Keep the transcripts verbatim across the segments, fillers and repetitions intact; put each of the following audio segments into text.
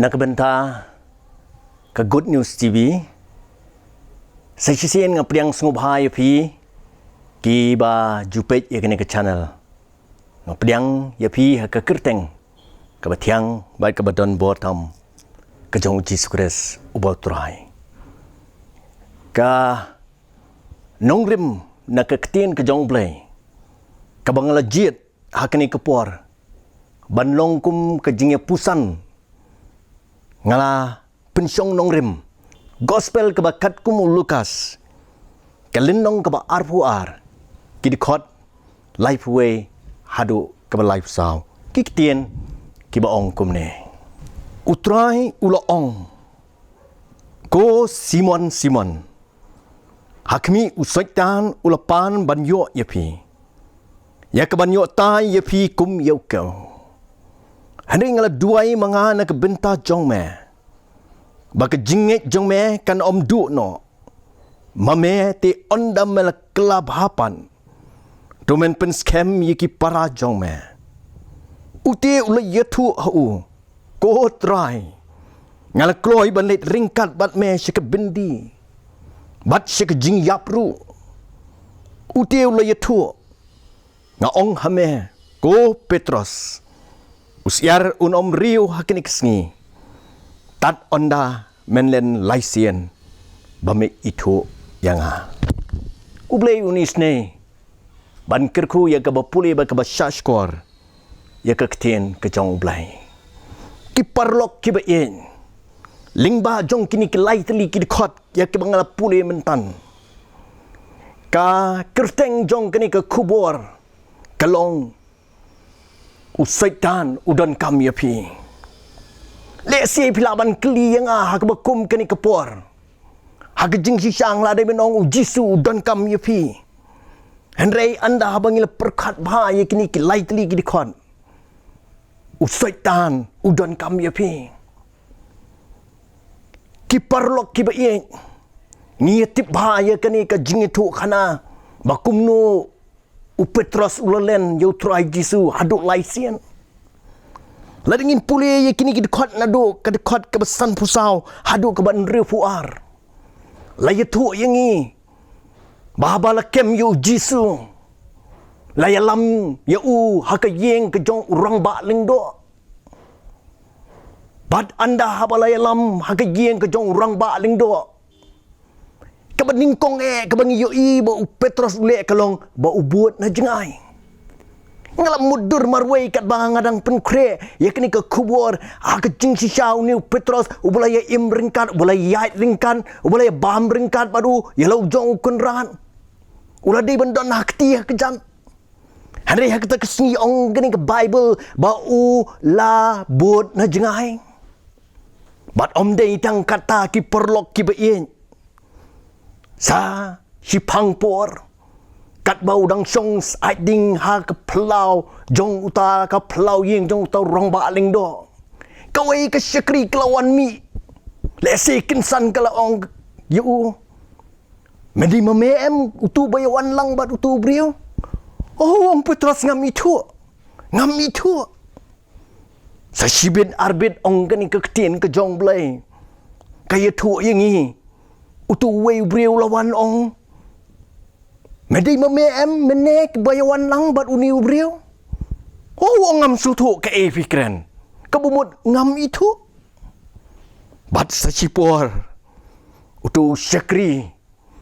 Na ka bynta ka Good News T V, sa shisien nga pdiang sngewbha ïa phi kiba ju peit ïa kane ka channel. Nga pdiang ïa phi ha ka kyrteng kaba thiang bad kaba don bor tam ka jong u Jisu Khrist uba u Trai. Ka nongrim na ka ktien ka jong u Blei kaba nga la jied ha kane ka por ban long kum ka jingïapuson, nga la pynshong nongrim Gospel kaba katkum u Lukas, ka lynnong kaba arphew ar, ki dkhot laiphew wei haduh kaba laiphew saw. Ki ktien kiba ong kumne: U Trai u la ong, Ko Simon, Simon, ha khmih, u Soitan u la pan ban ïoh ïa phi, ïa kaban ïoh tai ïa phi kum ïa u kew. Hynrei nga la duwai ma nga na ka bynta jong me, ba ka jingngeit jong me kan ym duh noh. Ma me te, ynda me la kylla bha pat, to men pynskhem ïa ki para jong me. Ute u la ïathuh ha u, Ko Trai, nga la kloi ban leit ryngkat bad me sha ka byndi bad sha ka jingïap ruh. Ute u la ïathuh, Nga ong ha me, Ko Petros, u syiar un ym riew ha kane ka sngi, tad ynda men len lai sien ba me ithuh ïa nga. U Blei un isynei ban kyrkhu ïa kaba pule bad kaba shahshkor ïa ka ktien ka jong u Blei. Ki paralok kiba ïeit, lyngba jong kine ki lai tylli ki dkhot ïa kiba nga la pule mynta, ka kyrteng jong kane ka khubor ka long, U Soitan u donkam ïa phi. Lehse phi lah ban kylli ïa nga ha kaba kum kane ka por. Ha ka jingshisha nga la dei ban ong, U Jisu u donkam ïa phi. Hynrei ynda haba ngi la pyrkhat bha ïa kine ki lai tylli ki dkhot, U Soitan u donkam ïa phi. Ki paralok kiba ïeit, ngi ïa tip bha ïa kane ka jingïathuhkhana ba kumno u Petros u la len ïa U Trai Jisu haduh lai sien. Lada ngin pule ïa kine ki dkhot naduh ka dkhot kaba sanphew saw haduh kaba hynriewphew ar, la ïathuh ïa ngi ba haba la kem ïa U Jisu, la ïalam ïa u ha ka ïing ka jong u rangbah lyngdoh. Bad ynda haba la ïalam ha ka ïing ka jong u rangbah lyngdoh, kaba nyngkong eh kaba ngi ïohi ba u Petros u leh ka long ba u bud na jngai. Nga la mutdur marwei katba nga dang pynkhreh ïa kane ka khubor, ha ka jingshisha une u Petros uba la ïa im ryngkat, uba la ïaid ryngkat, uba la ïa bam ryngkat bad u, ïa la u jong u Kynrad, u la dei ban don ha kti ha kjat. Hynrei ha kata ka sngi ong kane ka Baibl ba u la bud na jngai. Bad ym dei tang kata, ki paralok kiba ïeit, sa shiphang por, katba u dang shong sait ding ha ka phyllaw jong uta ka phyllaw ïing jong uta u rangbah lyngdoh, kawei ka shakri ka la wan mih. Lehse kynsan ka la ong ïa u, me dei ma me em utu ba ïa wan lang bad utu u briew? Oh, u ong Petros, ngam ithuh. Ngam ithuh. Sa shibit arbit ong kane ka ktien ka jong u Blei ka ïathuh ïa ngi, utu uwei u briew u la wan ong, me dei ma me em mynne ba ïa wan lang bad une u briew? Oh, u ong, ngam sngewthuh kaei phi kren. Kaba mut ngam ithuh. Bad sa shipor utu u shakri,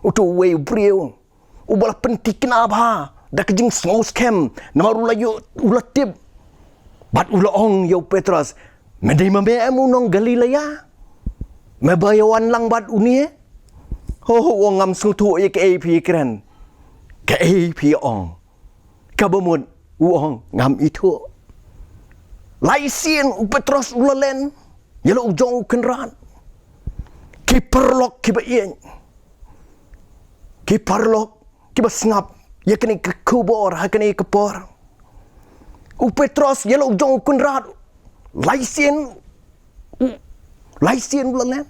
utu uwei u briew uba la pynthikna bha da ka jingsngewskhem, namar u la ïoh, u la tip. Bad u la ong ïa u Petros, me dei ma me em u nong Galilea, me ba ïa wan lang bad une? Oh, u ong, ngam sngewthuh ïa kaei phi kren, kaei phi ong. Kaba mut u ong, ngam ithuh. Lai sien u Petros u la len ïa la u jong u Kynrad. Ki paralok kiba ïeit, ki paralok kiba sngap ïa kane ka khubor ha kane ka por, u Petros ïa la u jong u Kynrad lai sien, u, lai sien u la len.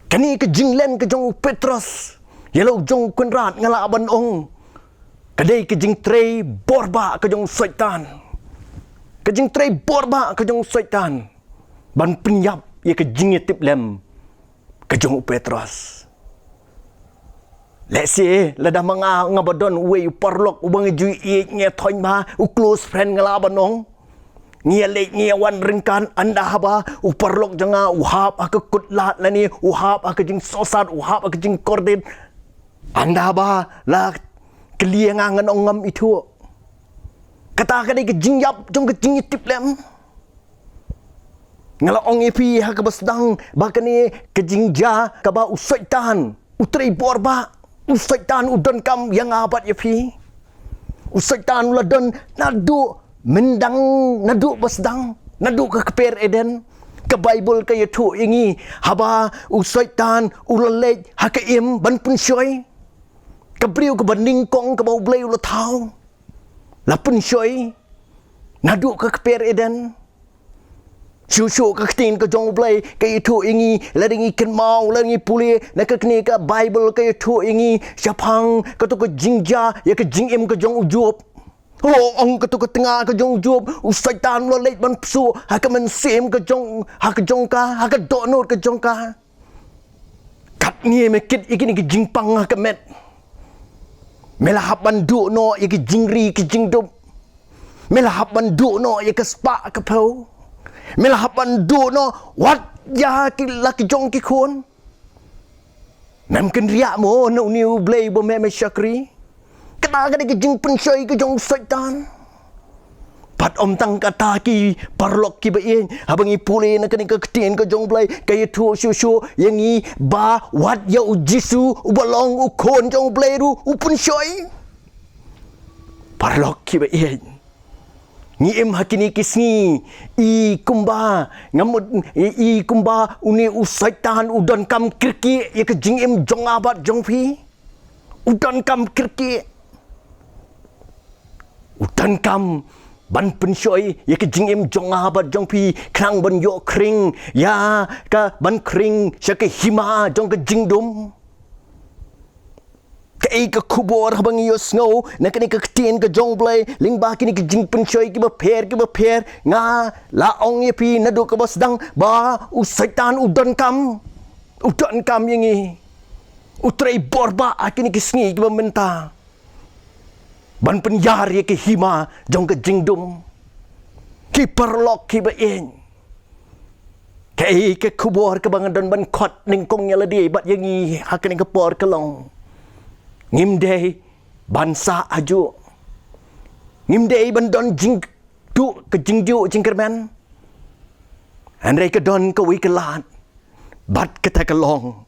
Kane ka jinglen ka jong u Petros ïa la u jong u Kynrad, nga lah ban ong, ka dei ka jingtrei borbah ka jong u Soitan. Ka jingtrei borbah ka jong u Soitan. ban pynïap ïa ka jingïatiplem ka jong u Petros. Lehse lada ma nga, nga ba don uwei u paralok uba nga ju ïeit, nga thoh ba u close friend nga lah ban ong, ngi ïa leit ngi ïa wan ryngkat, ynda haba u paralok jong nga u hap ha ka kut lad lane u hap ha ka jingsosat, u hap ha ka jingkordit, ynda haba la kylli ïa nga, ngan ong ngam ithuh. Kata ka dei ka jingïap jong ka jingïatiplem. Nga la ong ïa phi ha kaba sdang ba kane ka jingjia kaba u Soitan u trei bor ba, u Soitan u donkam ïa nga bad ïa phi. U Soitan u la don naduh myndang, naduh ba sdang, naduh ka kper Eden. Ka Baibl ka ïathuh ïa ngi, haba u Soitan u la leit ha ka im ban pynshoi, ka briew kaba nyngkong kaba U Blei u la thaw, la pynshoi naduh ka kper Eden. Shuh shuh ka ktien ka jong U Blei ka ïathuh ïa ngi, lada ngi kynmaw, lada ngi pule na ka kane ka Baibl, ka ïathuh ïa ngi shaphang kato ka jingjia ïa ka jingim ka jong u Job. Ho, ong kato ka tnga ka jong u Job, u Soitan u la leit ban pynshoi ha ka mynsiem ka jong, ha ka jong ka, ha ka dohnud ka jong ka. Katne me kit ïa kine ki jingpang ha ka met, me la hap ban duh noh ïa ki jingri ki jingdup. Me la hap ban duh noh ïa ka spah ka phew. Me la hap ban duh noh wat ïa ki la ki jong ki khun. Mem kynriah mo na une U Blei ba me me shakri. Kata ka dei ka jingpynshoi ka jong u Soitan. Bad ym tang kata, ki paralok kiba ïeit, haba ngi pule na kane ka ktien ka jong U Blei, ka ïathuh shuh shuh ïa ngi ba wat ïa u Jisu uba long u Khun jong U Blei ruh u pynshoi. Paralok kiba ïeit, ngi im ha kine ki sngi, i kumba, nga mut, i, i kumba une u Soitan u donkam kyrkieh ïa ka jingim jong nga bad jong phi. U donkam kyrkieh. U donkam ban pynshoi ïa ka jingim jong nga bad jong phi, khnang ban ïoh khring ïa ka, ban khring sha ka hima jong ka jingdum. Kaei ka khubor haba ngi ïohsngew na kane ka ktien ka jong U Blei lyngba kine ki jingpynshoi kiba pher kiba pher? Nga la ong ïa phi naduh kaba sdang ba u Soitan u donkam, u donkam ïa ngi. U trei bor ba ha kine ki sngi kiba mynta ban pynïar ïa ka hima jong ka jingdum. Ki paralok kiba ïeit, kaei ka khubor kaba nga don ban khot nyngkong ïa lade bad ïa ngi ha kane ka por ka long, ngim dei ban sah hajuh. Ngim dei ban don jingduh, ka jingduh jingkyrmen. Hynrei ka don kawei ka lad, bad kata ka long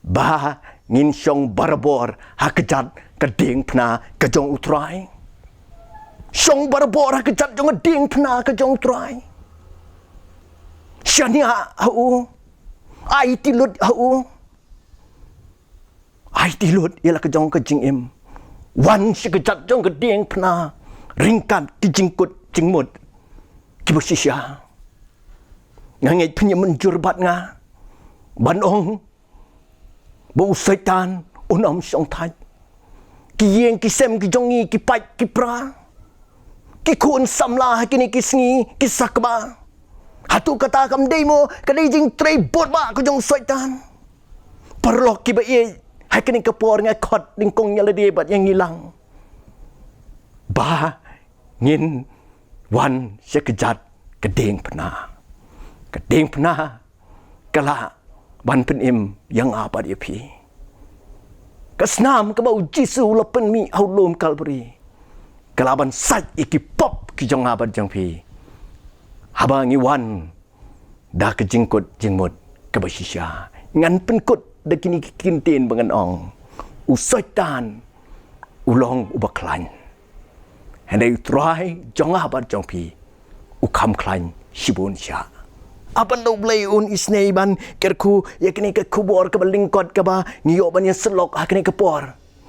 ba ngin shong barabor ha kjat ka diengphna ka jong U Trai. Shong barabor ha kjat jong ka diengphna ka jong U Trai. Shaniah ha u. Aiti lut ha u. Aiti lut ïa la ka jong ka jingim. Wan sha kjat jong ka diengphna ryngkat ki jingkut jingmut kiba shisha. Nga ngeit phin ïa mynjur bad nga ban ong ba u Soitan un ym shong thait. Ki ïing ki sem ki jong ngi, ki pait ki pra, ki khun samla ha kine ki sngi ki sakma. Hato kata kam dei mo ka dei jingtrei bor ba ka jong u Soitan? Paralok kiba ïeit, ha kane ka por nga khot nyngkong ïa lade bad ïa ngi lang ba ngin wan sha kjat ka diengphna. Ka diengphna ka lah ban pynim ïa nga bad ïa phi. Ka snam kaba u Jisu u la pynmih ha u lum Kalbari ka lah ban sait ïa ki pop ki jong nga bad jong phi. Haba ngi wan da ka jingkut jingmut kaba shisha, ngan pynkut da kine ki kyntien ba ngan ong, u Soitan u long uba khlaiñ. Hynrei u Trai jong nga bad jong phi u kham khlaiñ shibun shah. Haba U Blei un isynei ban kyrkhu ïa kane ka khubor kaba lyngkot kaba ngi ïoh ban ïasyllok ha kane ka por,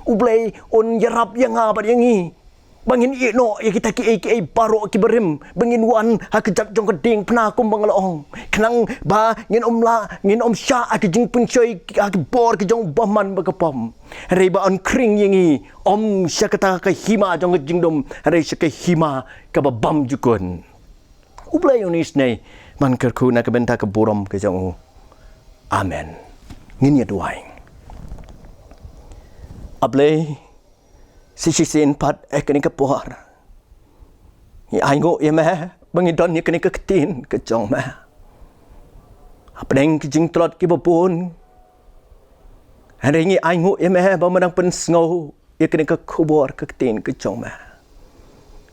U Blei un ïarap ïa nga bad ïa ngi ba ngin ïeh noh ïa kita kiei kiei baroh kiba rim, ba ngin wan ha kjat jong ka diengphna kumba nga la ong, khnang ba ngin ym lah, ngin ym shah ha ka jingpynshoi ha ka bor ka jong u bymman ba ka pop. Hynrei ba un khring ïa ngi ym sha kata ka hima jong ka jingdum, hynrei sha ka hima kaba bymjukut. U Blei un isynei ban kyrkhu na ka bynta ka burom ka jong u. Amen. Ngin ïa duwai. A Blei, shisien pat ha kane ka por ngi ainguh ïa me ba ngi don ïa kane ka ktien ka jong me. Hapdeng ki jingtlot kiba bun, hynrei ngi ainguh ïa me ba me dang pynsngew ïa kane ka khubor ka ktien ka jong me,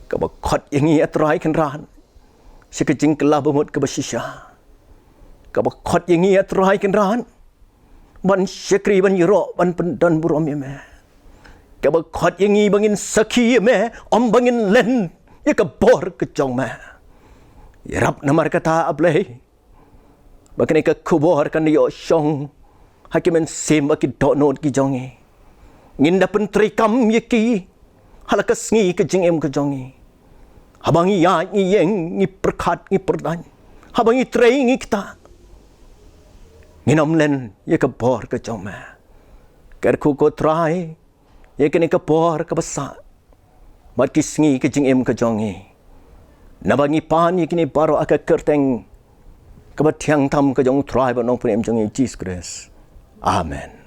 kaba khot ïa ngi, A Trai Kynrad, sha ka jingkylla bamut kaba shisha, kaba khot ïa ngi, A Trai Kynrad, ban shakri, ban ïaroh, ban pyndonburom ïa me, kaba khot ïa ngi ba ngin sakhi ïa me, ym ba ngin len ïa ka bor ka jong me. Ïarap namar kata, A Blei, ba kane ka khubor kan ïoh shong ha ki mynsiem bad ki dohnud ki jong ngi. Ngin da pyntreikam ïa ki ha la ka sngi ka jingim ka jong ngi. Haba ngi ïaid, ngi ïeng, ngi pyrkhat, ngi pyrdaiñ, haba ngi trei, ngi ktah, ngin ym len ïa ka bor ka jong me. Kyrkhu ko Trai ïa kane ka por kaba sah bad ki sngi ka jingim ka jong ngi, naba ngi pan ïa kine baroh ha ka kyrteng kaba thiang tam ka jong U Trai bad Nongpynim jong ngi, Jisu Khrist. Amen.